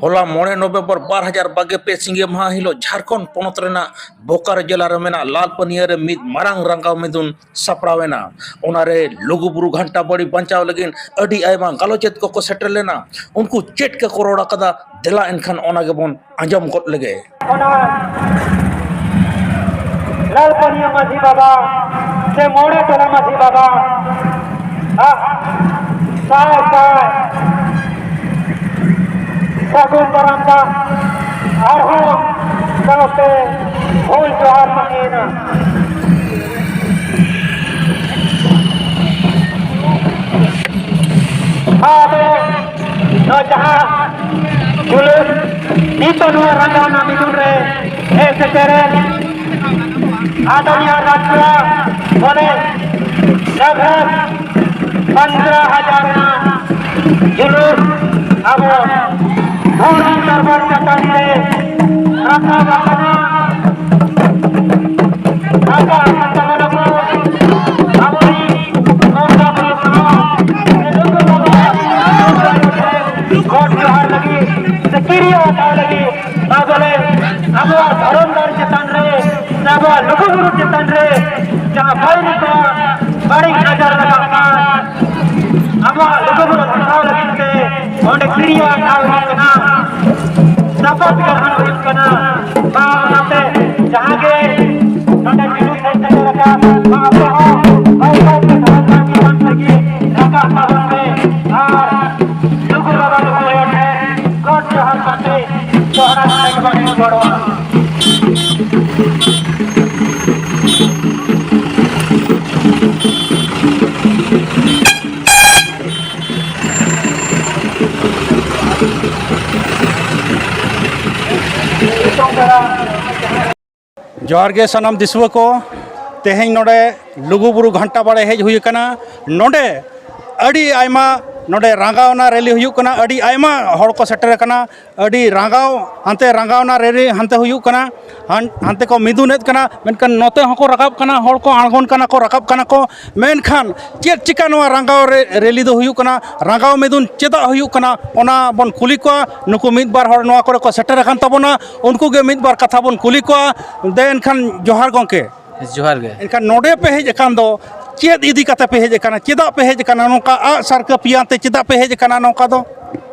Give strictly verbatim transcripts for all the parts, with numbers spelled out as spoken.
ᱦᱚᱞᱟ ᱢᱚᱬᱮ ᱱᱚᱵᱷᱮᱢᱵᱚᱨ ᱵᱟᱨ ᱦᱟᱡᱟᱨ ᱵᱟᱜᱮ ᱯᱮ ᱥᱤᱸᱜᱮ ᱢᱟᱦᱟ ᱦᱤᱞᱳᱜ ᱡᱷᱟᱲᱠᱷᱚᱸᱰ ᱯᱚᱱᱚᱛ ᱨᱮᱱᱟᱜ ᱵᱳᱠᱟᱨᱳ ᱡᱮᱞᱟ ᱨᱮ ᱢᱮᱱᱟᱜ ᱞᱟᱞᱯᱟᱹᱱᱤᱭᱟᱹ ᱨᱮ ᱢᱤᱫ ᱢᱟᱨᱟᱝ ᱨᱟᱸᱜᱟᱣ ᱢᱤᱫᱩᱱ ᱥᱟᱯᱲᱟᱣ ᱮᱱᱟ᱾ ᱚᱱᱟᱨᱮ ᱞᱩᱜᱩᱵᱩᱨᱩ ᱜᱷᱟᱱᱴᱟ ᱵᱟᱲᱤ ᱵᱟᱧᱪᱟᱣ ᱞᱟᱹᱜᱤᱫ ᱟᱹᱰᱤ ᱟᱭᱢᱟ ᱜᱟᱞᱚᱪᱮᱫ ᱠᱚᱠᱚ ᱥᱮᱴᱮᱨ ᱞᱮᱱᱟ᱾ ᱩᱱᱠᱩ ᱪᱮᱫ ᱠᱚᱠᱚ ᱨᱚᱲ ᱟᱠᱟᱫᱟ, ᱫᱮᱞᱟ ᱮᱱᱠᱷᱟᱱ ᱚᱱᱟ ᱜᱮᱵᱚᱱ ᱟᱸᱡᱚᱢ ᱜᱚᱫ ᱞᱮᱜᱮ᱾ ᱚᱱᱟ ᱞᱟᱞᱯᱟᱹᱱᱤᱭᱟᱹ ᱢᱟᱹᱡᱷᱤ ᱵᱟᱵᱟ ᱥᱮ ᱢᱚᱬᱮ ᱴᱚᱞᱟ ᱢᱟᱹᱡᱷᱤ ᱵᱟᱵᱟ ᱟᱜ ᱥᱟᱭ ᱥᱟᱭ ᱥᱟᱹᱜᱩᱱ ᱫᱟᱨᱟᱢ ᱫᱟᱜ ᱟᱨᱦᱚᱸ ᱥᱟᱶᱛᱮ ᱦᱩᱞ ᱡᱚᱦᱟᱨ ᱢᱟᱹᱱᱤᱭᱮᱱᱟ᱾ ᱟᱫᱚ ᱱᱚᱣᱟ ᱡᱟᱦᱟᱸ ᱡᱩᱞᱩᱥ ᱱᱤᱛᱚᱜ ᱱᱚᱣᱟ ᱨᱟᱸᱜᱟᱣᱱᱟ ᱢᱤᱫᱩᱱ ᱨᱮ ᱦᱮᱡ ᱥᱮᱴᱮᱨᱮᱱ ᱟᱫᱚᱱᱤᱭᱟ ᱨᱟᱡᱽ ᱥᱚᱵᱷᱟ ᱵᱚᱞᱮ ᱞᱟᱜᱽ ᱵᱷᱟᱜᱽ ᱯᱚᱱᱫᱽᱨᱚ ᱦᱟᱡᱟᱨ ᱨᱮᱱᱟᱜ ᱡᱩᱞᱩᱥ ᱟᱵᱚ ᱫᱷᱚᱨᱚᱢ ᱫᱚᱨᱵᱟᱨ ᱪᱟᱹᱴᱟᱹᱱᱤ ᱨᱮ ᱨᱟᱠᱟᱵ ᱟᱠᱟᱱᱟ᱾ ᱨᱟᱠᱟᱵ ᱟᱠᱟᱱ ᱛᱟᱵᱚᱱᱟ ᱠᱚ ᱟᱵᱚᱨᱤᱱ ᱵᱚᱸᱜᱟ ᱵᱩᱨᱩ ᱥᱟᱶ ᱥᱮ ᱞᱩᱜᱩ ᱵᱟᱵᱟ ᱜᱚᱰ ᱡᱚᱦᱟᱨ ᱞᱟᱹᱜᱤᱫ ᱥᱮ ᱠᱤᱨᱤᱭᱟᱹ ᱦᱟᱛᱟᱣ ᱞᱟᱹᱜᱤᱫ ᱵᱟ ᱵᱚᱞᱮ ᱟᱵᱚᱣᱟᱜ ᱫᱷᱚᱨᱚᱢ ᱜᱟᱲ ᱪᱮᱛᱟᱱ ᱨᱮ ᱥᱮ ᱟᱵᱚᱣᱟᱜ ᱞᱩᱜᱩ ᱵᱩᱨᱩ ᱪᱮᱛᱟᱱ ᱨᱮ ᱡᱟᱦᱟᱸ ᱵᱟᱹᱭᱨᱤ ᱠᱚᱣᱟᱜ ᱵᱟᱹᱲᱤᱡ ᱱᱚᱡᱚᱨ ᱞᱟᱜᱟᱜ ᱠᱟᱱ, ᱟᱵᱚᱣᱟᱜ ᱞᱩᱜᱩ ᱵᱩᱨᱩ ᱵᱟᱧᱪᱟᱣ ᱞᱟᱹᱜᱤᱫ ᱛᱮ ᱚᱸᱰᱮ ᱠᱤᱨᱤᱭᱟᱹ ᱦᱟᱛᱟᱣ ᱦᱩᱭᱩᱜ ᱠᱟᱱᱟ᱾ ᱥᱟᱯᱟᱵ ᱜᱨᱚᱦᱚᱱ ᱦᱩᱭᱩᱜ ᱠᱟᱱᱟ᱾ ᱢᱟ ᱚᱱᱟᱛᱮ ᱡᱟᱦᱟᱸ ᱜᱮ ᱱᱚᱰᱮ ᱡᱩᱞᱩᱥ ᱦᱮᱡ ᱥᱮᱴᱮᱨ ᱟᱠᱟᱱ, ᱢᱟ ᱟᱯᱮ ᱦᱚᱸ ᱵᱟᱹᱭ ᱵᱟᱹᱭ ᱛᱮ ᱥᱟᱦᱟ ᱥᱟᱺᱜᱤᱧ ᱠᱷᱚᱱ ᱛᱮᱜᱮ ᱨᱟᱠᱟᱵ ᱛᱟᱵᱚᱱ ᱯᱮ ᱟᱨ ᱞᱩᱜᱩ ᱵᱟᱵᱟ ᱞᱩᱜᱩ ᱟᱭᱳ ᱴᱷᱮᱱ ᱜᱚᱰ ᱡᱚᱦᱟᱨ ᱠᱟᱛᱮ ᱫᱚᱦᱲᱟ ᱥᱟᱹᱜᱩᱱ ᱵᱚᱱ ᱨᱩᱣᱟᱹᱲᱚᱜᱼᱟ᱾ ᱡᱚᱦᱟᱨ ᱜᱮ ᱥᱟᱱᱟᱢ ᱫᱤᱥᱩᱣᱟᱹ ᱠᱚ, ᱛᱮᱦᱮᱧ ᱱᱚᱰᱮ ᱞᱩᱜᱩᱵᱩᱨᱩ ᱜᱷᱟᱱᱴᱟ ᱵᱟᱲᱮ ᱦᱮᱡ ᱦᱩᱭ ᱟᱠᱟᱱᱟ᱾ ᱱᱚᱰᱮ ᱟᱹᱰᱤ ᱟᱭᱢᱟ ᱱᱚᱰᱮ ᱨᱟᱸᱜᱟᱣᱱᱟ ᱨᱮᱞᱤ ᱦᱩᱭᱩᱜ ᱠᱟᱱᱟ, ᱟᱹᱰᱤ ᱟᱭᱢᱟ ᱦᱚᱲ ᱠᱚ ᱥᱮᱴᱮᱨ ᱟᱠᱟᱱᱟ, ᱟᱹᱰᱤ ᱨᱟᱸᱜᱟᱣ, ᱦᱟᱱᱛᱮ ᱨᱟᱸᱜᱟᱣᱱᱟ ᱨᱮᱞᱤ ᱦᱟᱱᱛᱮ ᱦᱩᱭᱩᱜ ᱠᱟᱱᱟ, ᱦᱟᱱ- ᱦᱟᱱᱛᱮ ᱠᱚ ᱢᱤᱫᱩᱱᱮᱫ ᱠᱟᱱᱟ, ᱢᱮᱱᱠᱷᱟᱱ ᱱᱚᱛᱮ ᱦᱚᱸᱠᱚ ᱨᱟᱠᱟᱵ ᱠᱟᱱᱟ, ᱦᱚᱲ ᱠᱚ ᱟᱬᱜᱚᱱ ᱠᱟᱱᱟ ᱠᱚ, ᱨᱟᱠᱟᱵ ᱠᱟᱱᱟ ᱠᱚ, ᱢᱮᱱᱠᱷᱟᱱ ᱪᱮᱫ ᱪᱤᱠᱟ ᱱᱚᱣᱟ ᱨᱟᱸᱜᱟᱣ ᱨᱮ- ᱨᱮᱞᱤ ᱫᱚ ᱦᱩᱭᱩᱜ ᱠᱟᱱᱟ, ᱨᱟᱸᱜᱟᱣ ᱢᱤᱫᱩᱱ ᱪᱮᱫᱟᱜ ᱦᱩᱭᱩᱜ ᱠᱟᱱᱟ, ᱚᱱᱟ ᱵᱚᱱ ᱠᱩᱞᱤ ᱠᱚᱣᱟ᱾ ᱱᱩᱠᱩ ᱢᱤᱫ ᱵᱟᱨ ᱦᱚᱲ ᱱᱚᱣᱟ ᱠᱚᱨᱮ ᱠᱚ ᱥᱮᱴᱮᱨ ᱟᱠᱟᱱ ᱛᱟᱵᱚᱱᱟ, ᱩᱱᱠᱩ ᱜᱮ ᱢᱤᱫ ᱵᱟᱨ ᱠᱟᱛᱷᱟ ᱵᱚᱱ ᱠᱩᱞᱤ ᱠᱚᱣᱟ᱾ ᱫᱮ ᱮᱱᱠᱷᱟᱱ ᱡᱚᱦᱟᱨ ᱜᱚᱢᱠᱮ᱾ ᱡᱚᱦᱟᱨ ᱜᱮ᱾ ᱮᱱᱠᱷᱟᱱ ᱱᱚᱰᱮ ᱯᱮ ᱦᱮᱡ ᱟᱠᱟᱱ ᱫᱚ ᱪᱮᱫ ᱤᱫᱤ ᱠᱟᱛᱮ ᱯᱮ ᱦᱮᱡ ᱟᱠᱟᱱᱟ? ᱪᱮᱫᱟᱜ ᱯᱮ ᱦᱮᱡ ᱟᱠᱟᱱᱟ? ᱱᱚᱝᱠᱟ ᱟᱜ ᱥᱟᱨ ᱠᱟᱹᱯᱤᱭᱟᱱ ᱛᱮ ᱪᱮᱫᱟᱜ ᱯᱮ ᱦᱮᱡ ᱟᱠᱟᱱᱟ ᱱᱚᱝᱠᱟ ᱫᱚ?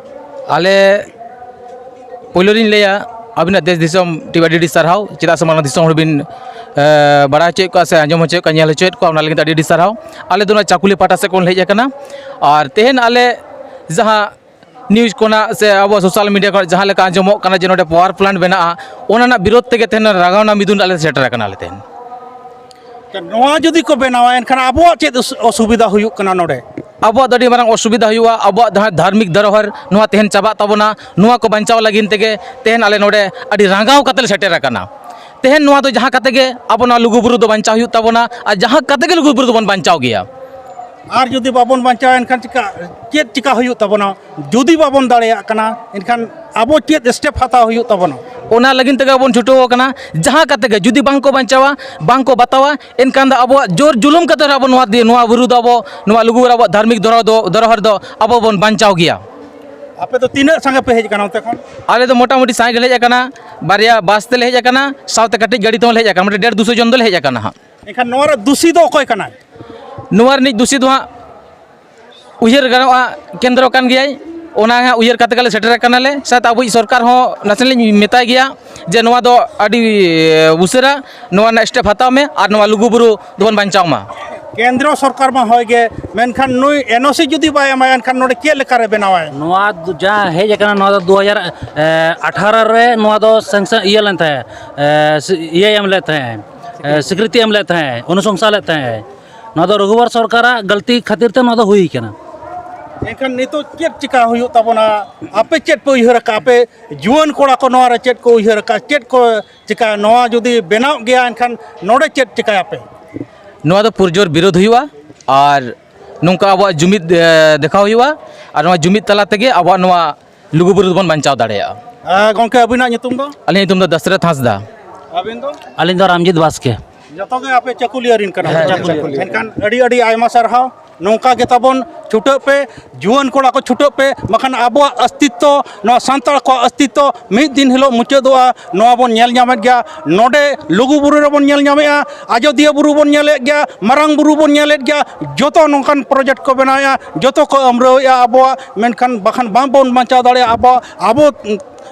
ᱟᱞᱮ ᱯᱳᱭᱞᱳ ᱞᱤᱧ ᱞᱟᱹᱭᱟ, ᱟᱹᱵᱤᱱᱟᱜ ᱫᱮᱥ ᱫᱤᱥᱚᱢ ᱴᱤᱵᱷᱤ ᱟᱹᱰᱤ ᱟᱹᱰᱤ ᱥᱟᱨᱦᱟᱣ᱾ ᱪᱮᱫᱟᱜ ᱥᱮ ᱢᱟᱨᱟᱝ ᱫᱤᱥᱚᱢ ᱦᱚᱲ ᱵᱤᱱ, ᱮ, ᱵᱟᱲᱟᱭ ᱦᱚᱪᱚᱭᱮᱫ ᱠᱚᱣᱟ ᱥᱮ ᱟᱸᱡᱚᱢ ᱦᱚᱪᱚᱭᱮᱫ ᱠᱚᱣᱟ, ᱚᱱᱟ ᱞᱟᱹᱜᱤᱫ ᱟᱹᱰᱤ ᱟᱹᱰᱤ ᱥᱟᱨᱦᱟᱣ᱾ ᱟᱞᱮ ᱫᱚ ᱱᱚᱣᱟ ᱪᱟᱠᱩᱞᱤ ᱯᱟᱦᱴᱟ ᱥᱮᱫ ᱠᱷᱚᱱ ᱞᱮ ᱦᱮᱡ ᱟᱠᱟᱱᱟ᱾ ᱟᱨ ᱛᱮᱦᱮᱧ ᱟᱞᱮ ᱡᱟᱦᱟᱸ ᱱᱤᱭᱩᱡᱽ ᱠᱷᱚᱱᱟᱜ ᱥᱮ ᱟᱵᱚ ᱥᱳᱥᱟᱞ ᱢᱤᱰᱤᱭᱟ ᱠᱷᱚᱱᱟᱜ ᱡᱟᱦᱟᱸ ᱞᱮᱠᱟ ᱟᱸᱡᱚᱢᱚᱜ ᱠᱟᱱᱟ ᱡᱮ ᱱᱚᱰᱮ ᱯᱟᱣᱟᱨ ᱯᱞᱟᱱᱴ ᱵᱮᱱᱟᱜᱼᱟ, ᱚᱱᱟ ᱨᱮᱱᱟᱜ ᱵᱤᱨᱳᱫᱷ ᱛᱮᱜᱮ ᱛᱮᱦᱮᱧ ᱨᱟᱸᱜᱟᱣᱱᱟ ᱢᱤᱫᱩᱱ ᱟᱞᱮ ᱥᱮᱴᱮᱨ ᱟᱠᱟᱱᱟᱞᱮ ᱛᱮᱦᱮᱧ᱾ ᱱᱚᱣᱟ ᱡᱩᱫᱤ ᱠᱚ ᱵᱮᱱᱟᱣᱟ, ᱮᱱᱠᱷᱟᱱ ᱟᱵᱚᱣᱟᱜ ᱪᱮᱫ ᱚᱥ- ᱚᱥᱩᱵᱤᱫᱷᱟ ᱦᱩᱭᱩᱜ ᱠᱟᱱᱟ ᱱᱚᱰᱮ? ᱟᱵᱚᱣᱟᱜ ᱫᱚ ᱟᱹᱰᱤ ᱢᱟᱨᱟᱝ ᱚᱥᱩᱵᱤᱫᱷᱟ ᱦᱩᱭᱩᱜᱼᱟ᱾ ᱟᱵᱚᱣᱟᱜ ᱡᱟᱦᱟᱸ ᱫᱷᱟᱨᱢᱤᱠ ᱫᱷᱚᱨᱚᱦᱚᱨ, ᱱᱚᱣᱟ ᱛᱮᱦᱮᱧ ᱪᱟᱵᱟᱜ ᱛᱟᱵᱚᱱᱟ᱾ ᱱᱚᱣᱟ ᱠᱚ ᱵᱟᱧᱪᱟᱣ ᱞᱟᱹᱜᱤᱫ ᱛᱮᱜᱮ ᱛᱮᱦᱮᱧ ᱟᱞᱮ ᱱᱚᱰᱮ ᱟᱹᱰᱤ ᱨᱟᱸᱜᱟᱣ ᱠᱟᱛᱮ ᱞᱮ ᱥᱮᱴᱮᱨ ᱟᱠᱟᱱᱟ᱾ ᱛᱮᱦᱮᱧ ᱱᱚᱣᱟ ᱫᱚ ᱡᱟᱦᱟᱸ ᱠᱟᱛᱮ ᱜᱮ ᱟᱵᱚ ᱱᱚᱣᱟ ᱞᱩᱜᱩᱵᱩᱨᱩ ᱫᱚ ᱵᱟᱧᱪᱟᱣ ᱦᱩᱭᱩᱜ ᱛᱟᱵᱚᱱᱟ, ᱟᱨ ᱡᱟᱦᱟᱸ ᱠᱟᱛᱮ ᱜᱮ ᱞᱩᱜᱩᱵᱩᱨᱩ ᱫᱚᱵᱚᱱ ᱵᱟᱧᱪᱟᱣ ᱜᱮᱭᱟ᱾ ᱟᱨ ᱡᱩᱫᱤ ᱵᱟᱵᱚᱱ ᱵᱟᱧᱪᱟᱣᱟ, ᱮᱱᱠᱷᱟᱱ ᱪᱤᱠᱟ, ᱪᱮᱫ ᱪᱤᱠᱟ ᱦᱩᱭᱩᱜ ᱛᱟᱵᱚᱱᱟ? ᱡᱩᱫᱤ ᱵᱟᱵᱚᱱ ᱫᱟᱲᱮᱭᱟᱜ ᱠᱟᱱᱟ, ᱮᱱᱠᱷᱟᱱ ᱟᱵᱚ ᱪᱮᱫ ᱥᱴᱮᱯ ᱦᱟᱛᱟᱣ ᱦᱩᱭᱩᱜ ᱛᱟᱵᱚᱱᱟ? ᱚᱱᱟ ᱞᱟᱹᱜᱤᱫ ᱛᱮᱜᱮ ᱟᱵᱚᱱ ᱪᱷᱩᱴᱟᱹᱣ ᱟᱠᱟᱱᱟ᱾ ᱡᱟᱦᱟᱸ ᱠᱟᱛᱮ ᱜᱮ ᱡᱩᱫᱤ ᱵᱟᱝ ᱠᱚ ᱵᱟᱧᱪᱟᱣᱟ, ᱵᱟᱝ ᱠᱚ ᱵᱟᱛᱟᱣᱟ, ᱮᱱᱠᱷᱟᱱ ᱫᱚ ᱟᱵᱚᱣᱟᱜ ᱡᱳᱨ ᱡᱩᱞᱩᱢ ᱠᱟᱛᱮ ᱨᱮᱦᱚᱸ ᱟᱵᱚ ᱱᱚᱣᱟ ᱫᱤ-, ᱱᱚᱣᱟ ᱵᱩᱨᱩ ᱫᱚ ᱟᱵᱚ, ᱱᱚᱣᱟ ᱞᱩᱜᱩ ᱵᱩᱨᱩ ᱟᱵᱚᱣᱟᱜ ᱫᱷᱟᱨᱢᱤᱠ ᱫᱷᱚᱨᱚ ᱫᱚ, ᱫᱷᱚᱨᱚᱦᱚᱨ ᱫᱚ ᱟᱵᱚ ᱵᱚᱱ ᱵᱟᱧᱪᱟᱣ ᱜᱮᱭᱟ᱾ ᱟᱯᱮ ᱫᱚ ᱛᱤᱱᱟᱹᱜ ᱥᱟᱸᱜᱮ ᱯᱮ ᱦᱮᱡ ᱟᱠᱟᱱᱟ ᱚᱱᱛᱮ ᱠᱷᱚᱱ? ᱟᱞᱮ ᱫᱚ ᱢᱚᱴᱟᱢᱩᱴᱤ ᱥᱟᱸᱜᱮ ᱜᱮᱞᱮ ᱦᱮᱡ ᱟᱠᱟᱱᱟ, ᱵᱟᱨᱭᱟ ᱵᱟᱥ ᱛᱮᱞᱮ ᱦᱮᱡ ᱟᱠᱟᱱᱟ, ᱥᱟᱶᱛᱮ ᱠᱟᱹᱴᱤᱡ ᱜᱟᱹᱰᱤ ᱛᱮᱦᱚᱸ ᱞᱮ ᱦᱮᱡ ᱟᱠᱟᱱᱟ, ᱢᱚᱴᱟᱢᱩᱴᱤ ᱰᱮᱲ ᱫᱩᱥᱚ ᱡᱚᱱ ᱫᱚᱞᱮ ᱦᱮᱡ ᱟᱠᱟᱱᱟ ᱦᱟᱸᱜ᱾ ᱮᱱᱠᱷᱟᱱ ᱱᱚᱣᱟ ᱨᱮ ᱫᱩᱥᱤ ᱫᱚ ᱚᱠᱚᱭ ᱠᱟᱱᱟᱭ? ᱱᱚᱣᱟ ᱨᱤᱱᱤᱡ ᱫᱩᱥᱤ ᱫᱚ ᱦᱟᱸᱜ ᱩᱭᱦᱟᱹᱨ ᱜᱟᱱᱚᱜᱼᱟ ᱠᱮᱱᱫᱨᱚ ᱠᱟᱱ ᱜᱮᱭᱟᱭ, ᱚᱱᱟ ᱦᱟᱸᱜ ᱩᱭᱦᱟᱹᱨ ᱠᱟᱛᱮ ᱜᱮᱞᱮ ᱥᱮᱴᱮᱨ ᱟᱠᱟᱱᱟᱞᱮ᱾ ᱥᱟᱶᱛᱮ ᱟᱵᱚᱭᱤᱡ ᱥᱚᱨᱠᱟᱨ ᱦᱚᱸ ᱱᱟᱥᱮ ᱞᱤᱧ ᱢᱮᱛᱟᱭ ᱜᱮᱭᱟ ᱡᱮ ᱱᱚᱣᱟ ᱫᱚ ᱟᱹᱰᱤ ᱩᱥᱟᱹᱨᱟ ᱱᱚᱣᱟ ᱨᱮᱱᱟᱜ ᱥᱴᱮᱯ ᱦᱟᱛᱟᱣ ᱢᱮ ᱟᱨ ᱱᱚᱣᱟ ᱞᱩᱜᱩᱵᱩᱨᱩ ᱫᱚᱵᱚᱱ ᱵᱟᱧᱪᱟᱣ ᱢᱟ᱾ ᱠᱮᱱᱫᱨᱚ ᱥᱚᱨᱠᱟᱨ ᱢᱟ ᱦᱳᱭ ᱜᱮ, ᱢᱮᱱᱠᱷᱟᱱ ᱱᱩᱭ ᱮᱱ ᱳ ᱥᱤ ᱡᱩᱫᱤ ᱵᱟᱭ ᱮᱢᱟᱭᱟ, ᱮᱱᱠᱷᱟᱱ ᱱᱚᱰᱮ ᱪᱮᱫ ᱞᱮᱠᱟᱨᱮ ᱵᱮᱱᱟᱣᱟᱭ? ᱱᱚᱣᱟ ᱫᱚ ᱡᱟᱦᱟᱸ ᱦᱮᱡ ᱟᱠᱟᱱᱟ, ᱱᱚᱣᱟ ᱫᱚ ᱫᱩ ᱦᱟᱡᱟᱨ ᱟᱴᱷᱟᱨᱚ ᱨᱮ ᱱᱚᱣᱟ ᱫᱚ ᱥᱮᱝᱥᱚᱱ ᱤᱭᱟᱹ ᱞᱮᱱ ᱛᱟᱦᱮᱸᱫ, ᱮ, ᱥᱤ-, ᱤᱭᱟᱹᱭ ᱮᱢ ᱞᱮᱫ ᱛᱟᱦᱮᱸᱫ, ᱮ, ᱥᱤᱠᱨᱤᱛᱤ ᱮᱢ ᱞᱮᱫ ᱛᱟᱦᱮᱸᱫ, ᱚᱱᱩᱥᱚᱝᱥᱟ ᱞᱮᱫ ᱛᱟᱦᱮᱸᱫ᱾ ᱱᱚᱣᱟ ᱫᱚ ᱨᱚᱜᱷᱩᱵᱚᱨ ᱥᱚᱨᱠᱟᱨᱟᱜ ᱜᱟᱹᱞᱛᱤ ᱠᱷᱟᱹᱛᱤᱨ ᱛᱮ ᱱᱚᱣᱟ ᱫᱚ ᱦᱩᱭ ᱠᱟᱱᱟ᱾ ᱮᱱᱠᱷᱟᱱ ᱱᱤᱛᱚᱜ ᱪᱮᱫ ᱪᱤᱠᱟ ᱦᱩᱭᱩᱜ ᱛᱟᱵᱚᱱᱟ? ᱟᱯᱮ ᱪᱮᱫ ᱯᱮ ᱩᱭᱦᱟᱹᱨ ᱟᱠᱟᱫᱼᱟ? ᱟᱯᱮ ᱡᱩᱣᱟᱹᱱ ᱠᱚᱲᱟ ᱠᱚ ᱱᱚᱣᱟ ᱨᱮ ᱪᱮᱫ ᱠᱚ ᱩᱭᱦᱟᱹᱨ ᱟᱠᱟᱫᱼᱟ? ᱪᱮᱫ ᱠᱚ ᱪᱤᱠᱟ? ᱱᱚᱣᱟ ᱡᱩᱫᱤ ᱵᱮᱱᱟᱣ ᱜᱮᱭᱟ, ᱮᱱᱠᱷᱟᱱ ᱱᱚᱰᱮ ᱪᱮᱫ ᱪᱤᱠᱟᱭᱟᱯᱮ? ᱱᱚᱣᱟ ᱫᱚ ᱯᱩᱨᱡᱳᱨ ᱵᱤᱨᱳᱫᱷ ᱦᱩᱭᱩᱜᱼᱟ᱾ ᱟᱨ ᱱᱚᱝᱠᱟ ᱟᱵᱚᱣᱟᱜ ᱡᱩᱢᱤᱫ, ᱮ, ᱫᱮᱠᱷᱟᱣ ᱦᱩᱭᱩᱜᱼᱟ᱾ ᱟᱨ ᱱᱚᱣᱟ ᱡᱩᱢᱤᱫ ᱛᱟᱞᱟ ᱛᱮᱜᱮ ᱟᱵᱚᱣᱟᱜ ᱱᱚᱣᱟ ᱞᱩᱜᱩᱵᱩᱨᱩ ᱫᱚᱵᱚᱱ ᱵᱟᱧᱪᱟᱣ ᱫᱟᱲᱮᱭᱟᱜᱼᱟ᱾ ᱮ, ᱜᱚᱢᱠᱮ, ᱟᱹᱵᱤᱱᱟᱜ ᱧᱩᱛᱩᱢ ᱫᱚ? ᱟᱹᱞᱤᱧᱟᱜ ᱧᱩᱛᱩᱢ ᱫᱚ ᱫᱟᱥᱨᱚᱛᱷ ᱦᱟᱸᱥᱫᱟ᱾ ᱟᱹᱵᱤᱱ ᱫᱚ? ᱟᱹᱞᱤᱧ ᱫᱚ ᱨᱟᱢᱡᱤᱛ ᱵᱟᱥᱠᱮ᱾ ᱡᱚᱛᱚ ᱜᱮ ᱟᱯᱮ ᱪᱟᱹᱠᱩᱞᱤᱭᱟᱹ ᱨᱮᱱ ᱠᱟᱱᱟ ᱯᱮ? ᱦᱮᱸ, ᱪᱟᱹᱠᱩᱞᱤᱭᱟᱹ᱾ ᱪᱟᱹᱠᱩᱞᱤᱭᱟᱹ᱾ ᱮᱱᱠᱷᱟᱱ ᱟᱹᱰᱤ ᱟᱹᱰᱤ ᱟᱭᱢᱟ ᱥᱟᱨᱦᱟᱣ᱾ ᱱᱚᱝᱠᱟ ᱜᱮ ᱛᱟᱵᱚᱱ ᱪᱷᱩᱴᱟᱹᱜ ᱯᱮ, ᱡᱩᱣᱟᱹᱱ ᱠᱚᱲᱟ ᱠᱚ ᱪᱷᱩᱴᱟᱹᱜ ᱯᱮ, ᱵᱟᱠᱷᱟᱱ ᱟᱵᱚᱣᱟᱜ ᱚᱥᱛᱤᱛᱛᱚ, ᱱᱚᱣᱟ ᱥᱟᱱᱛᱟᱲ ᱠᱚᱣᱟᱜ ᱚᱥᱛᱤᱛᱛᱚ ᱢᱤᱫ ᱫᱤᱱ ᱦᱤᱞᱳᱜ ᱢᱩᱪᱟᱹᱫᱚᱜᱼᱟ᱾ ᱱᱚᱣᱟ ᱵᱚᱱ ᱧᱮᱞ ᱧᱟᱢᱮᱫ ᱜᱮᱭᱟ, ᱱᱚᱰᱮ ᱞᱩᱜᱩ ᱵᱩᱨᱩ ᱨᱮᱵᱚᱱ ᱧᱮᱞ ᱧᱟᱢᱮᱫᱼᱟ, ᱟᱡᱳᱫᱤᱭᱟᱹ ᱵᱩᱨᱩ ᱵᱚᱱ ᱧᱮᱞᱮᱫ ᱜᱮᱭᱟ, ᱢᱟᱨᱟᱝ ᱵᱩᱨᱩ ᱵᱚᱱ ᱧᱮᱞᱮᱫ ᱜᱮᱭᱟ, ᱡᱚᱛᱚ ᱱᱚᱝᱠᱟᱱ ᱯᱨᱚᱡᱮᱠᱴ ᱠᱚ ᱵᱮᱱᱟᱣᱮᱫᱼᱟ, ᱡᱚᱛᱚ ᱠᱚ ᱟᱹᱢᱨᱟᱹᱣᱮᱫᱼᱟ ᱟᱵᱚᱣᱟᱜ, ᱢᱮᱱᱠᱷᱟᱱ ᱵᱟᱠᱷᱟᱱ ᱵᱟᱝᱵᱚᱱ ᱵᱟᱧᱪᱟᱣ ᱫᱟᱲᱮᱭᱟᱜᱼᱟ᱾ ᱟᱵᱚ, ᱟᱵᱚ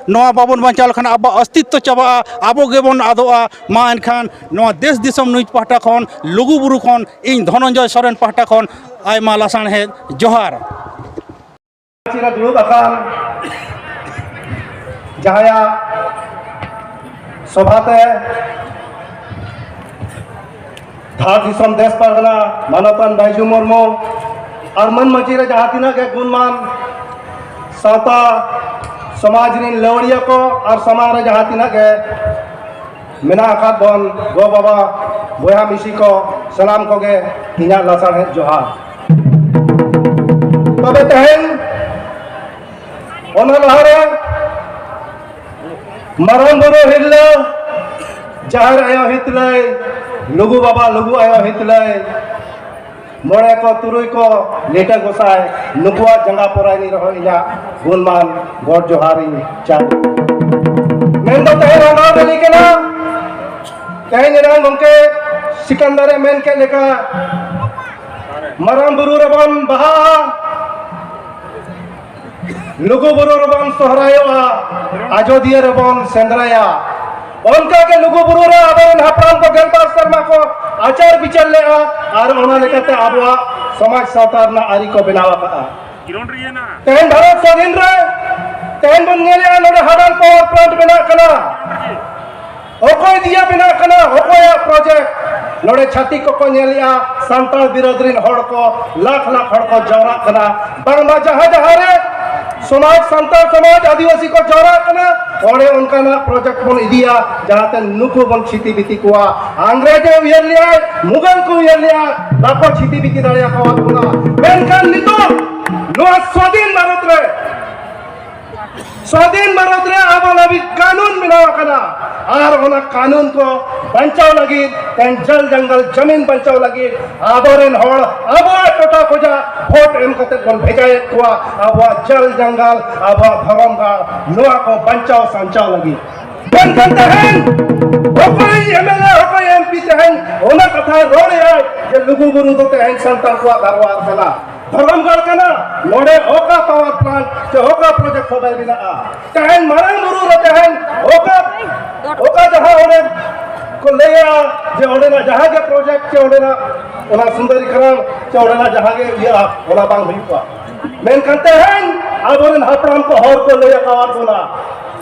ᱱᱚᱣᱟ ᱵᱟᱵᱚᱱ ᱵᱟᱧᱪᱟᱣ ᱞᱮᱠᱷᱟᱱ ᱟᱵᱚᱣᱟᱜ ᱚᱥᱛᱤᱛᱛᱚ ᱪᱟᱵᱟᱜᱼᱟ, ᱟᱵᱚ ᱜᱮᱵᱚᱱ ᱟᱫᱚᱜᱼᱟ᱾ ᱢᱟ ᱮᱱᱠᱷᱟᱱ ᱱᱚᱣᱟ ᱫᱮᱥ ᱫᱤᱥᱚᱢ ᱱᱤᱭᱩᱡᱽ ᱯᱟᱦᱴᱟ ᱠᱷᱚᱱ, ᱞᱩᱜᱩ ᱵᱩᱨᱩ ᱠᱷᱚᱱ, ᱤᱧ ᱫᱷᱚᱱᱚᱱᱡᱚᱭ ᱥᱚᱨᱮᱱ ᱯᱟᱦᱴᱟ ᱠᱷᱚᱱ ᱟᱭᱢᱟ ᱞᱟᱥᱟᱲᱦᱮᱫ ᱡᱚᱦᱟᱨ᱾ ᱪᱤᱨ ᱨᱮ ᱫᱩᱲᱩᱵ ᱟᱠᱟᱱ ᱡᱟᱦᱟᱸᱭᱟᱜ ᱥᱚᱵᱷᱟᱛᱮ ᱫᱷᱟᱲ ᱫᱤᱥᱚᱢ ᱫᱮᱥ ᱯᱟᱨᱜᱟᱱᱟ ᱢᱟᱱᱚᱛᱟᱱ ᱵᱟᱭᱡᱩ ᱢᱩᱨᱢᱩ ᱟᱨ ᱢᱟᱹᱱ ᱢᱟᱹᱡᱷᱤ ᱨᱮ ᱡᱟᱦᱟᱸ ᱛᱤᱱᱟᱹᱜ ᱜᱮ ᱜᱩᱱᱢᱟᱱ ᱥᱟᱶᱛᱟ ᱥᱚᱢᱟᱡᱽ ᱨᱤᱱ ᱞᱟᱹᱣᱲᱤᱭᱟᱹ ᱠᱚ ᱟᱨ ᱥᱟᱢᱟᱝ ᱨᱮ ᱡᱟᱦᱟᱸ ᱛᱤᱱᱟᱹᱜ ᱜᱮ ᱢᱮᱱᱟᱜ ᱟᱠᱟᱫ ᱵᱚᱱ ᱜᱚ ᱵᱟᱵᱟ, ᱵᱚᱭᱦᱟ ᱢᱤᱥᱤ ᱠᱚ, ᱥᱟᱱᱟᱢ ᱠᱚᱜᱮ ᱤᱧᱟᱹᱜ ᱞᱟᱥᱟᱲᱦᱮᱫ ᱡᱚᱦᱟᱨ᱾ ᱛᱚᱵᱮ ᱛᱮᱦᱮᱧ ᱚᱱᱟ ᱞᱟᱦᱟᱨᱮ ᱢᱟᱨᱟᱝ ᱵᱩᱨᱩ ᱦᱤᱨᱞᱟᱹ, ᱡᱟᱦᱮᱨ ᱟᱭᱳ ᱦᱤᱛᱞᱟᱹᱭ, ᱞᱩᱜᱩ ᱵᱟᱵᱟ, ᱞᱩᱜᱩ ᱟᱭᱳ ᱦᱤᱛᱞᱟᱹᱭ, ᱢᱚᱬᱮ ᱠᱚ, ᱛᱩᱨᱩᱭ ᱠᱚ, ᱞᱤᱴᱟᱹ ᱜᱚᱸᱥᱟᱭ, ᱱᱩᱠᱩᱣᱟᱜ ᱡᱟᱸᱜᱟ ᱯᱚᱨᱟᱭᱱᱤ ᱨᱮᱦᱚᱸ ᱤᱧᱟᱹᱜ ᱜᱩᱱᱢᱟᱱ ᱜᱚᱰ ᱡᱚᱦᱟᱨᱤᱧ ᱪᱟᱞ᱾ ᱢᱮᱱᱫᱚ ᱛᱮᱦᱮᱧ ᱨᱟᱸᱜᱟᱣ ᱨᱮᱞᱤ ᱠᱟᱱᱟ, ᱛᱮᱦᱮᱧ ᱮᱱᱟᱝ ᱜᱚᱢᱠᱮ ᱥᱤᱠᱟᱱᱫᱟᱨᱮ ᱢᱮᱱ ᱠᱮᱫ ᱞᱮᱠᱟ, ᱢᱟᱨᱟᱝ ᱵᱩᱨᱩ ᱨᱮᱵᱚᱱ ᱵᱟᱦᱟᱜᱼᱟ, ᱞᱩᱜᱩ ᱵᱩᱨᱩ ᱨᱮᱵᱚᱱ ᱥᱚᱦᱨᱟᱭᱚᱜᱼᱟ, ᱟᱡᱚᱫᱤᱭᱟᱹ ᱨᱮᱵᱚᱱ ᱥᱮᱸᱫᱽᱨᱟᱭᱟ᱾ ᱚᱱᱠᱟ ᱜᱮ ᱞᱩᱜᱩ ᱵᱩᱨᱩ ᱨᱮ ᱟᱵᱚᱨᱮᱱ ᱦᱟᱯᱲᱟᱢ ᱠᱚ ᱜᱮᱞᱵᱟᱨ ᱥᱮᱨᱢᱟ ᱠᱚ ᱟᱪᱟᱨ ᱵᱤᱪᱟᱹᱨ ᱞᱮᱜᱼᱟ, ᱟᱨ ᱚᱱᱟ ᱞᱮᱠᱟᱛᱮ ᱟᱵᱚᱣᱟᱜ ᱥᱚᱢᱟᱡᱽ ᱥᱟᱶᱛᱟ ᱨᱮᱱᱟᱜ ᱟᱹᱨᱤ ᱠᱚ ᱵᱮᱱᱟᱣ ᱟᱠᱟᱫᱼᱟ᱾ ᱛᱮᱦᱮᱧ ᱵᱷᱟᱨᱚᱛ ᱥᱟᱹᱫᱷᱤᱱ ᱨᱮ ᱛᱮᱦᱮᱧ ᱵᱚᱱ ᱧᱮᱞᱮᱜᱼᱟ, ᱱᱚᱰᱮ ᱦᱟᱰᱟᱞ ᱯᱟᱣᱟᱨ ᱯᱞᱟᱱᱴ ᱵᱮᱱᱟᱜ ᱠᱟᱱᱟ᱾ ᱚᱠᱚᱭ ᱫᱤᱭᱮ ᱵᱮᱱᱟᱜ ᱠᱟᱱᱟ? ᱚᱠᱚᱭᱟᱜ ᱯᱨᱚᱡᱮᱠᱴ? ᱱᱚᱰᱮ ᱪᱷᱟᱹᱛᱤᱠ ᱠᱚᱠᱚ ᱧᱮᱞᱮᱜᱼᱟ, ᱥᱟᱱᱛᱟᱲ ᱵᱤᱨᱳᱫᱷ ᱨᱤᱱ ᱦᱚᱲ ᱠᱚ, ᱞᱟᱠᱷ ᱞᱟᱠᱷ ᱦᱚᱲ ᱠᱚ ᱡᱟᱣᱨᱟᱜ ᱠᱟᱱᱟ᱾ ᱵᱟᱝᱢᱟ ᱡᱟᱦᱟᱸ ᱡᱟᱦᱟᱸ ᱨᱮ ᱥᱚᱢᱟᱡᱽ, ᱥᱟᱱᱛᱟᱲ ᱥᱚᱢᱟᱡᱽ, ᱟᱹᱫᱤᱵᱟᱹᱥᱤ ᱠᱚ ᱡᱟᱣᱨᱟᱜ ᱠᱟᱱᱟ, ᱚᱸᱰᱮ ᱚᱱᱠᱟᱱᱟᱜ ᱯᱨᱚᱡᱮᱠᱴ ᱵᱚᱱ ᱤᱫᱤᱭᱟ, ᱡᱟᱦᱟᱸᱛᱮ ᱱᱩᱠᱩ ᱵᱚᱱ ᱪᱷᱤᱛᱤ ᱵᱤᱛᱤ ᱠᱚᱣᱟ᱾ ᱟᱝᱨᱮᱡᱽ ᱮ ᱩᱭᱦᱟᱹᱨ ᱞᱮᱭᱟᱭ, ᱢᱩᱜᱟᱞ ᱠᱚ ᱩᱭᱦᱟᱹᱨ ᱞᱮᱭᱟ, ᱵᱟᱠᱚ ᱪᱷᱤᱛᱤ ᱵᱤᱛᱤ ᱫᱟᱲᱮᱭᱟᱠᱟᱣᱟᱫ ᱵᱚᱱᱟ᱾ ᱢᱮᱱᱠᱷᱟᱱ ᱱᱤᱛᱚᱜ ᱱᱚᱣᱟ ᱥᱣᱟᱫᱷᱤᱱ ᱵᱷᱟᱨᱚᱛ ᱨᱮ, ᱥᱣᱟᱫᱷᱤᱱ ᱵᱷᱟᱨᱚᱛ ᱨᱮ ᱟᱵᱚ ᱞᱟᱹᱜᱤᱫ ᱠᱟᱹᱱᱩᱱ ᱵᱮᱱᱟᱣ ᱟᱠᱟᱱᱟ, ᱟᱨ ᱚᱱᱟ ᱠᱟᱹᱱᱩᱱ ᱠᱚ ᱵᱟᱧᱪᱟᱣ ᱞᱟᱹᱜᱤᱫ, ᱛᱮᱦᱮᱧ ᱡᱚᱞ ᱡᱟᱝᱜᱟᱞ ᱡᱟᱢᱤᱱ ᱵᱟᱧᱪᱟᱣ ᱞᱟᱹᱜᱤᱫ ᱟᱵᱚᱨᱮᱱ ᱦᱚᱲ ᱟᱵᱚᱣᱟᱜ ᱴᱚᱴᱷᱟ ᱠᱷᱚᱱᱟᱜ ᱵᱷᱳᱴ ᱮᱢ ᱠᱟᱛᱮ ᱵᱚᱱ ᱵᱷᱮᱡᱟᱭᱮᱫ ᱠᱚᱣᱟ᱾ ᱟᱵᱚᱣᱟᱜ ᱡᱚᱞ ᱡᱟᱝᱜᱟᱞ, ᱟᱵᱚᱣᱟᱜ ᱫᱷᱚᱨᱚᱢ ᱜᱟᱲ, ᱱᱚᱣᱟ ᱠᱚ ᱵᱟᱧᱪᱟᱣ ᱥᱟᱧᱪᱟᱣ ᱞᱟᱹᱜᱤᱫ᱾ ᱢᱮᱱᱠᱷᱟᱱ ᱛᱮᱦᱮᱧ ᱚᱠᱚᱭ ᱮᱢ ᱮᱞ ᱮ, ᱚᱠᱚᱭ ᱮᱢ ᱯᱤ ᱛᱮᱦᱮᱧ ᱚᱱᱟ ᱠᱟᱛᱷᱟᱭ ᱨᱚᱲᱮᱜᱼᱟᱭ ᱡᱮ ᱞᱩᱜᱩ ᱵᱩᱨᱩ ᱫᱚ ᱛᱮᱦᱮᱧ ᱥᱟᱱᱛᱟᱲ ᱠᱚᱣᱟᱜ ᱫᱟᱨᱣᱟᱨ ᱠᱟᱱᱟ, ᱫᱷᱚᱨᱚᱢ ᱜᱟᱲ ᱠᱟᱱᱟ, ᱱᱚᱰᱮ ᱚᱠᱟ ᱯᱟᱣᱟᱨ ᱯᱞᱟᱱᱴ ᱥᱮ ᱚᱠᱟ ᱯᱨᱚᱡᱮᱠᱴ ᱦᱚᱸ ᱵᱟᱭ ᱵᱮᱱᱟᱜᱼᱟ᱾ ᱛᱮᱦᱮᱧ ᱢᱟᱨᱟᱝ ᱵᱩᱨᱩ ᱨᱮ ᱛᱮᱦᱮᱧ ᱚᱠᱟ, ᱚᱠᱟ ᱡᱟᱦᱟᱸ ᱚᱸᱰᱮ ᱠᱚ ᱞᱟᱹᱭᱟ ᱡᱮ ᱚᱸᱰᱮᱱᱟᱜ ᱡᱟᱦᱟᱸ ᱜᱮ ᱯᱨᱚᱡᱮᱠᱴ ᱥᱮ ᱚᱸᱰᱮᱱᱟᱜ ᱚᱱᱟ ᱥᱩᱱᱫᱚᱨᱤ ᱠᱨᱟᱢ ᱥᱮ ᱚᱸᱰᱮᱱᱟᱜ ᱡᱟᱦᱟᱸ ᱜᱮ ᱤᱭᱟᱹᱜᱼᱟ, ᱚᱱᱟ ᱵᱟᱝ ᱦᱩᱭᱩᱜᱼᱟ᱾ ᱢᱮᱱᱠᱷᱟᱱ ᱛᱮᱦᱮᱧ ᱟᱵᱚᱨᱮᱱ ᱦᱟᱯᱲᱟᱢ ᱠᱚ ᱦᱚᱲ ᱠᱚ ᱞᱟᱹᱭ ᱟᱠᱟᱣᱟᱫ ᱵᱚᱱᱟ,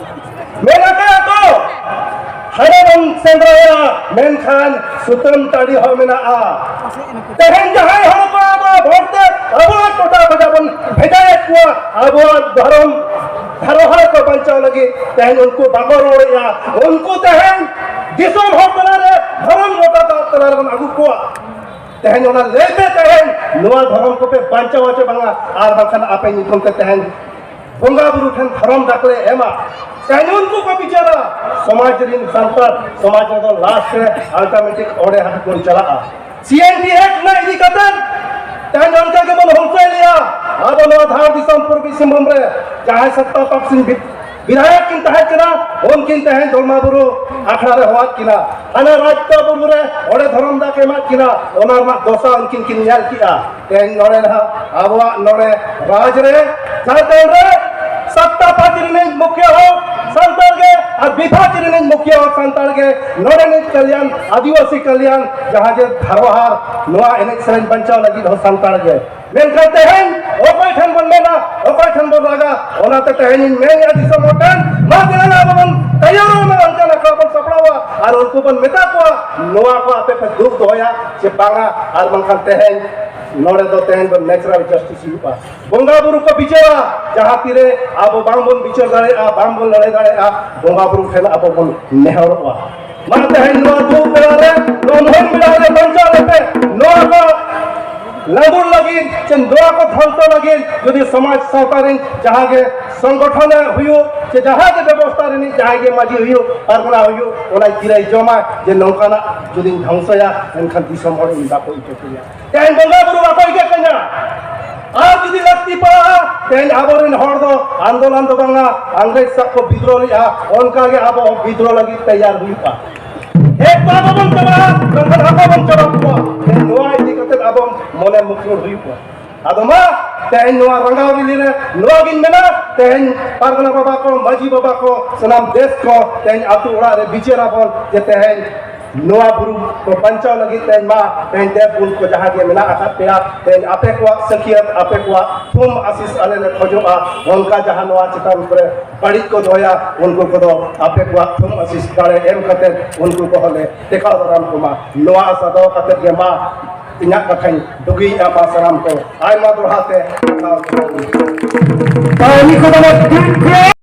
ᱢᱮᱱ ᱟᱠᱟᱫ ᱠᱚ, ᱦᱟᱱᱮ ᱵᱚᱱ ᱥᱮᱸᱫᱽᱨᱟᱭᱟ, ᱢᱮᱱᱠᱷᱟᱱ ᱥᱩᱛᱟᱹᱱ ᱴᱟᱺᱰᱤ ᱦᱚᱸ ᱢᱮᱱᱟᱜᱼᱟ᱾ ᱛᱮᱦᱮᱧ ᱡᱟᱦᱟᱸᱭ ᱦᱚᱲ ᱠᱚ ᱟᱵᱚᱣᱟᱜ ᱵᱷᱳᱴ ᱛᱮ ᱟᱵᱚᱣᱟᱜ ᱴᱚᱴᱷᱟ ᱠᱷᱚᱱᱟᱜ ᱵᱚᱱ ᱵᱷᱮᱡᱟᱭᱮᱫ ᱠᱚᱣᱟ, ᱟᱵᱚᱣᱟᱜ ᱫᱷᱚᱨᱚᱢ ᱫᱷᱟᱨᱚᱦᱟᱨ ᱠᱚ ᱵᱟᱧᱪᱟᱣ ᱞᱟᱹᱜᱤᱫ, ᱛᱮᱦᱮᱧ ᱩᱱᱠᱩ ᱵᱟᱠᱚ ᱨᱚᱲᱮᱫᱼᱟ᱾ ᱩᱱᱠᱩ ᱛᱮᱦᱮᱧ ᱫᱤᱥᱚᱢ ᱦᱚᱲ ᱛᱟᱞᱟᱨᱮ, ᱫᱷᱚᱨᱚᱢ ᱜᱚᱴᱟ ᱛᱟᱞᱟ ᱨᱮᱵᱚᱱ ᱟᱹᱜᱩ ᱠᱚᱣᱟ᱾ ᱛᱮᱦᱮᱧ ᱚᱱᱟ ᱞᱟᱹᱭᱛᱮ ᱛᱮᱦᱮᱧ ᱱᱚᱣᱟ ᱫᱷᱚᱨᱚᱢ ᱠᱚᱯᱮ ᱵᱟᱧᱪᱟᱣᱟ ᱪᱮ ᱵᱟᱝᱟ, ᱟᱨ ᱵᱟᱝᱠᱷᱟᱱ ᱟᱯᱮ ᱧᱩᱛᱩᱢ ᱛᱮ ᱛᱮᱦᱮᱧ ᱵᱚᱸᱜᱟ ᱵᱩᱨᱩ ᱴᱷᱮᱱ ᱫᱷᱚᱨᱚᱢ ᱰᱟᱠ ᱞᱮ ᱮᱢᱟ᱾ ᱛᱮᱦᱮᱧ ᱩᱱᱠᱩ ᱠᱚ ᱵᱤᱪᱟᱹᱨᱟ, ᱥᱚᱢᱟᱡᱽ ᱨᱤᱱ ᱥᱟᱱᱛᱟᱲ ᱥᱚᱢᱟᱡᱽ ᱨᱮᱫᱚ ᱞᱟᱥᱴ ᱨᱮ ᱟᱞᱴᱟᱨᱱᱮᱴᱤᱵᱷ ᱚᱸᱰᱮ ᱦᱟᱹᱵᱤᱡ ᱵᱚᱱ ᱪᱟᱞᱟᱜᱼᱟ᱾ ᱥᱤ ᱮᱱ ᱴᱤ ᱮᱠᱴ ᱨᱮᱱᱟᱜ ᱤᱫᱤ ᱠᱟᱛᱮ ᱛᱮᱦᱮᱧ ᱚᱱᱠᱟ ᱜᱮᱵᱚᱱ ᱦᱩᱞᱥᱟᱹᱭ ᱞᱮᱭᱟ᱾ ᱟᱵᱚ ᱱᱚᱣᱟ ᱫᱷᱟᱲ ᱫᱤᱥᱚᱢ ᱯᱩᱨᱵᱤ ᱥᱤᱝᱵᱷᱩᱢ ᱨᱮ ᱡᱟᱦᱟᱸᱭ ᱥᱟᱛᱛᱟ ᱯᱟᱠᱥᱤᱱ ᱵᱤᱫ-, ᱵᱤᱫᱷᱟᱭᱚᱠ ᱠᱤᱱ ᱛᱟᱦᱮᱸ ᱠᱟᱱᱟ, ᱩᱱᱠᱤᱱ ᱛᱮᱦᱮᱧ ᱫᱚᱞᱢᱟ ᱵᱩᱨᱩ ᱟᱠᱷᱲᱟ ᱨᱮ ᱦᱚᱦᱚᱣᱟᱫ ᱠᱤᱱᱟ᱾ ᱦᱟᱱᱟ ᱨᱟᱡᱽ ᱵᱩᱨᱩ ᱨᱮ ᱚᱸᱰᱮ ᱫᱷᱚᱨᱚᱢ ᱫᱟᱜ ᱮᱢᱟᱫ ᱠᱤᱱᱟ, ᱚᱱᱟ ᱨᱮᱱᱟᱜ ᱫᱚᱥᱟ ᱩᱱᱠᱤᱱ ᱠᱤᱱ ᱧᱮᱞ ᱠᱮᱜᱼᱟ᱾ ᱛᱮᱦᱮᱧ ᱱᱚᱰᱮ ᱱᱟᱦᱟᱜ ᱟᱵᱚᱣᱟᱜ ᱱᱚᱰᱮ ᱨᱟᱡᱽ ᱨᱮ, ᱡᱷᱟᱲᱠᱷᱚᱸᱰ ᱨᱮ ᱥᱟᱛᱛᱟ ᱯᱟᱪ ᱨᱤᱱᱤᱡ ᱢᱩᱠᱷᱤᱭᱟᱹ ᱦᱚᱸ ᱥᱟᱱᱛᱟᱲ ᱜᱮ ᱟᱨ ᱵᱤᱯᱷᱟᱪ ᱨᱤᱱᱤᱡ ᱢᱩᱠᱷᱤᱭᱟᱹ ᱦᱚᱸ ᱥᱟᱱᱛᱟᱲ ᱜᱮ᱾ ᱱᱚᱰᱮᱱᱤᱡ ᱠᱟᱞᱭᱟᱱ, ᱟᱹᱫᱤᱵᱟᱹᱥᱤ ᱠᱟᱞᱭᱟᱱ, ᱡᱟᱦᱟᱸ ᱡᱮ ᱫᱷᱟᱨᱚᱦᱟᱨ ᱱᱚᱣᱟ ᱮᱱᱮᱡ ᱥᱮᱨᱮᱧ ᱵᱟᱧᱪᱟᱣ ᱞᱟᱹᱜᱤᱫ ᱦᱚᱸ ᱥᱟᱱᱛᱟᱲ ᱜᱮ᱾ ᱢᱮᱱᱠᱷᱟᱱ ᱛᱮᱦᱮᱧ ᱚᱠᱚᱭ ᱴᱷᱮᱱ ᱵᱚᱱ ᱢᱮᱱᱟ, ᱚᱠᱚᱭ ᱴᱷᱮᱱ ᱵᱚᱱ ᱨᱟᱜᱟ? ᱚᱱᱟᱛᱮ ᱛᱮᱦᱮᱧ ᱤᱧ ᱢᱮᱱᱮᱫᱼᱟ ᱫᱤᱥᱚᱢ ᱦᱚᱲ ᱴᱷᱮᱱ, ᱢᱟ ᱫᱮᱞᱟ ᱟᱵᱚ ᱵᱚᱱ ᱛᱮᱭᱟᱨᱚᱜ ᱢᱟ, ᱚᱱᱠᱟᱱ ᱟᱠᱷᱲᱟ ᱵᱚᱱ ᱥᱟᱯᱲᱟᱣᱟ᱾ ᱟᱨ ᱩᱱᱠᱩ ᱵᱚᱱ ᱢᱮᱛᱟ ᱠᱚᱣᱟ, ᱱᱚᱣᱟ ᱠᱚ ᱟᱯᱮ ᱯᱮ ᱫᱩᱜ ᱫᱚᱦᱚᱭᱟ ᱥᱮ ᱵᱟᱝᱟ, ᱟᱨ ᱵᱟᱝᱠᱷᱟᱱ ᱛᱮᱦᱮᱧ ᱱᱚᱰᱮ ᱫᱚ ᱛᱮᱦᱮᱧ ᱫᱚ natural justice ᱦᱩᱭᱩᱜᱼᱟ᱾ ᱵᱚᱸᱜᱟ ᱵᱩᱨᱩ ᱠᱚ ᱵᱤᱪᱟᱹᱨᱟ, ᱡᱟᱦᱟᱸ ᱛᱤᱨᱮ ᱟᱵᱚ ᱵᱟᱝᱵᱚᱱ ᱵᱤᱪᱟᱹᱨ ᱫᱟᱲᱮᱭᱟᱜᱼᱟ, ᱵᱟᱝᱵᱚᱱ ᱞᱟᱹᱲᱦᱟᱹᱭ ᱫᱟᱲᱮᱭᱟᱜᱼᱟ, ᱵᱚᱸᱜᱟ ᱵᱩᱨᱩ ᱴᱷᱮᱱ ᱟᱵᱚ ᱵᱚᱱ ᱱᱮᱦᱚᱨᱚᱜᱼᱟ᱾ ᱢᱟ ᱛᱮᱦᱮᱧ ᱱᱚᱣᱟ ᱫᱩᱠ ᱵᱮᱲᱟ ᱨᱮ, ᱱᱚᱣᱟ ᱢᱩᱦᱤᱢ ᱵᱮᱲᱟ ᱨᱮ ᱵᱟᱧᱪᱟᱣ ᱞᱮᱯᱮ, ᱱᱚᱣᱟ ᱠᱚ ᱞᱟᱹᱜᱩᱲ ᱞᱟᱹᱜᱤᱫ ᱥᱮ ᱱᱚᱣᱟ ᱠᱚ ᱫᱷᱚᱝᱥᱚ ᱞᱟᱹᱜᱤᱫ ᱡᱩᱫᱤ ᱥᱚᱢᱟᱡᱽ ᱥᱟᱶᱛᱟ ᱨᱮᱱ ᱡᱟᱦᱟᱸ ᱜᱮ ᱥᱚᱝᱜᱚᱴᱷᱚᱱ ᱦᱩᱭᱩᱜ ᱥᱮ ᱡᱟᱦᱟᱸ ᱜᱮ ᱵᱮᱵᱚᱥᱛᱷᱟ ᱨᱤᱱᱤᱡ ᱡᱟᱦᱟᱸᱭ ᱜᱮ ᱢᱟᱹᱡᱷᱤ ᱦᱩᱭᱩᱜ, ᱯᱟᱨᱜᱟᱱᱟ ᱦᱩᱭᱩᱜ, ᱚᱱᱟ ᱜᱤᱨᱟᱹᱭ ᱡᱚᱢᱟ ᱡᱮ ᱱᱚᱝᱠᱟᱱᱟᱜ ᱡᱩᱫᱤᱧ ᱫᱷᱚᱝᱥᱚᱭᱟ, ᱮᱱᱠᱷᱟᱱ ᱫᱤᱥᱚᱢ ᱦᱚᱲ ᱤᱧ ᱵᱟᱠᱚ ᱤᱠᱟᱹ ᱠᱤᱧᱟ᱾ ᱛᱮᱦᱮᱧ ᱵᱚᱸᱜᱟ ᱵᱩᱨᱩ ᱵᱟᱠᱚ ᱤᱠᱟᱹᱜ ᱠᱟᱱᱟ᱾ ᱟᱨ ᱡᱩᱫᱤ ᱞᱟᱹᱠᱛᱤ ᱯᱟᱲᱟᱜᱼᱟ, ᱛᱮᱦᱮᱧ ᱟᱵᱚᱨᱮᱱ ᱦᱚᱲ ᱫᱚ ᱟᱱᱫᱳᱞᱚᱱ ᱫᱚ ᱵᱟᱝᱟ, ᱤᱝᱨᱮᱡᱽ ᱥᱟᱶ ᱠᱚ ᱵᱤᱫᱽᱨᱳᱦ ᱞᱮᱫᱼᱟ, ᱚᱱᱠᱟᱜᱮ ᱟᱵᱚ ᱦᱚᱸ ᱵᱤᱫᱽᱨᱳᱦ ᱞᱟᱹᱜᱤᱫ ᱛᱮᱭᱟᱨ ᱦᱩᱭᱩᱜᱼᱟ᱾ ᱮᱠ ᱵᱟᱨ ᱵᱟᱵᱚᱱ ᱪᱟᱵᱟᱜᱼᱟ, ᱵᱟᱝᱠᱷᱟᱱ ᱟᱵᱚ ᱵᱚᱱ ᱪᱟᱵᱟ ᱠᱚᱣᱟ᱾ ᱛᱮᱦᱮᱧ ᱱᱚᱣᱟ ᱤᱫᱤ ᱠᱟᱛᱮ ᱟᱵᱚ ᱢᱚᱱᱮ ᱢᱩᱠᱩᱲ ᱦᱩᱭᱩᱜᱼᱟ᱾ ᱟᱫᱚ ᱢᱟ, ᱛᱮᱦᱮᱧ ᱱᱚᱣᱟ ᱨᱟᱸᱜᱟᱣ ᱨᱮᱞᱤ ᱨᱮ ᱱᱚᱣᱟ ᱜᱤᱧ ᱢᱮᱱᱟ, ᱛᱮᱦᱮᱧ ᱯᱟᱨᱜᱟᱱᱟ ᱵᱟᱵᱟ ᱠᱚ, ᱢᱟᱹᱡᱷᱤ ᱵᱟᱵᱟ ᱠᱚ, ᱥᱟᱱᱟᱢ ᱫᱮᱥ ᱠᱚ, ᱛᱮᱦᱮᱧ ᱟᱹᱛᱩ ᱚᱲᱟᱜ ᱨᱮ ᱵᱤᱪᱟᱹᱨ ᱟᱵᱚᱱ ᱡᱮ ᱛᱮᱦᱮᱧ ᱱᱚᱣᱟ ᱵᱩᱨᱩ ᱠᱚ ᱵᱟᱧᱪᱟᱣ ᱞᱟᱹᱜᱤᱫ ᱛᱮ ᱢᱟ ᱛᱮᱦᱮᱧ ᱫᱮᱵ ᱜᱩᱱ ᱠᱚ ᱡᱟᱦᱟᱸ ᱜᱮ ᱢᱮᱱᱟᱜ ᱟᱠᱟᱫ ᱯᱮᱭᱟ, ᱛᱮᱦᱮᱧ ᱟᱯᱮ ᱠᱚᱣᱟᱜ ᱥᱟᱹᱠᱷᱭᱟᱹᱛ, ᱟᱯᱮ ᱠᱚᱣᱟᱜ ᱛᱷᱩᱢ ᱟᱥᱤᱥ ᱟᱞᱮ ᱞᱮ ᱠᱷᱚᱡᱚᱜᱼᱟ᱾ ᱚᱱᱠᱟ ᱡᱟᱦᱟᱸ ᱱᱚᱣᱟ ᱪᱮᱛᱟᱱ ᱠᱚᱨᱮ ᱵᱟᱹᱲᱤᱡ ᱠᱚ ᱫᱚᱦᱚᱭᱟ, ᱩᱱᱠᱩ ᱠᱚᱫᱚ ᱟᱯᱮ ᱠᱚᱣᱟᱜ ᱛᱷᱩᱢ ᱟᱥᱤᱥ ᱫᱟᱲᱮ ᱮᱢ ᱠᱟᱛᱮ ᱩᱱᱠᱩ ᱠᱚᱦᱚᱸ ᱞᱮ ᱴᱮᱠᱟᱣ ᱫᱟᱨᱟᱢ ᱠᱚᱢᱟ᱾ ᱱᱚᱣᱟ ᱟᱥᱟ ᱫᱚᱦᱚ ᱠᱟᱛᱮ ᱜᱮ ᱢᱟ ᱤᱧᱟᱹᱜ ᱠᱟᱛᱷᱟᱧ ᱰᱩᱜᱤᱭᱮᱫᱼᱟ᱾ ᱢᱟ ᱥᱟᱱᱟᱢ ᱠᱚ ᱟᱭᱢᱟ ᱫᱚᱦᱲᱟ ᱛᱮ ᱥᱟᱨᱦᱟᱣ ᱡᱚᱦᱟᱨ᱾ ᱛᱟᱦᱞᱮ ᱱᱤᱛᱚᱜ ᱫᱚ